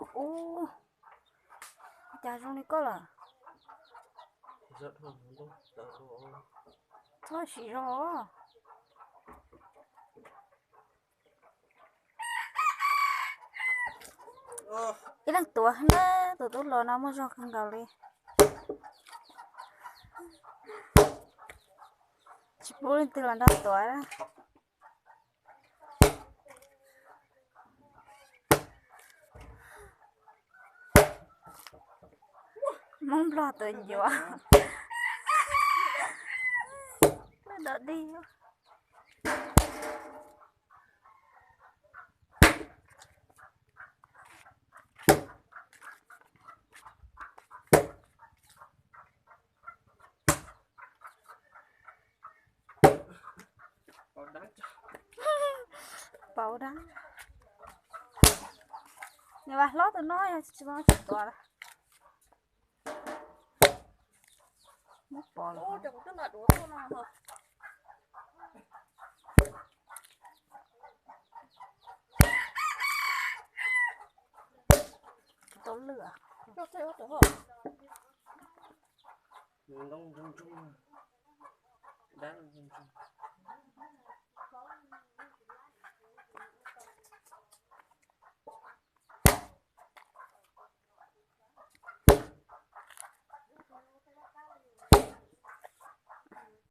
Ub, cas zoo li koj lawm? Txhob siv zog. Ib leeg tuav na, tus tub hluas no muaj zog kawg nkaus li. Tsis pub leej twg los nrog tuav. Hmoob Nplog tuav ncuav. Dog dig. Pauv dab. Nws vas hlob tus no yog tsis tuav. Muab pov los. Tau lwm. Dab ntsoog ntsoog.